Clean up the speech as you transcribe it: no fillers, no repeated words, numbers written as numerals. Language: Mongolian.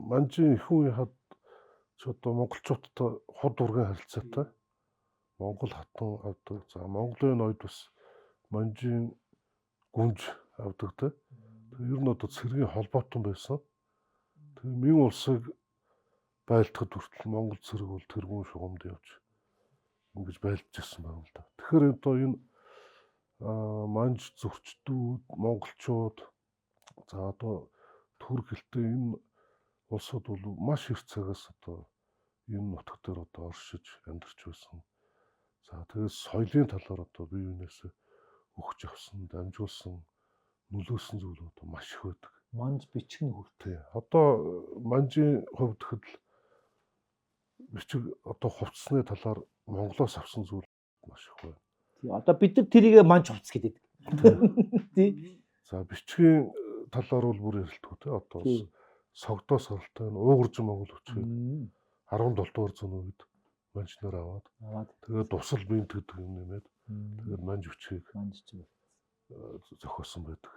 Манжийн их үеийн хад ч одоо монголчуудтай худ ургийн харилцаатай Монгол хатан авдаг. За, Монголын ноёд бас Манжийн гүнж авдаг те. Тэгээ ер нь одоо цэргийн холбоотон байсан. Тэгээ Мин улсыг байлдахад хүртэл Монгол цэрэг бол тэргүүн шугамд явж ингэж байлдаж ирсэн байна л да. Тэгэхээр одоо энэ манж зөрчдүүд, монголчууд, за одоо түрк хэлтэй энэ улсууд бол маш их цагаас одоо энэ нутаг дээр одоо оршиж амьдарч байсан. За, тэгээс соёлын талаар одоо бие биенээс өгч авсан, дамжуулсан, нөлөөсөн зүйл одоо маш их байдаг. Манж бичиг нь хүртэл. Тий. Одоо манжийн хувьд гэхэд л бичиг одоо хувцсны талаар Монголоос авсан зүйл маш их байна. Тий. Одоо бид нар тэрийг манж хувцас гэдэг. Тий. За, бичгийн талаар бол бүр ярилтгүй тий. Одоо согдоос оролтой энэ уугуржин монгол бичгийг 17 дугаар зууны үед манж нар аваад Аваад. тэгээд дусал бинт гэдэг юм нэмээд тэгээд манж бичгийг Манж бичиг. зохиосон байдаг.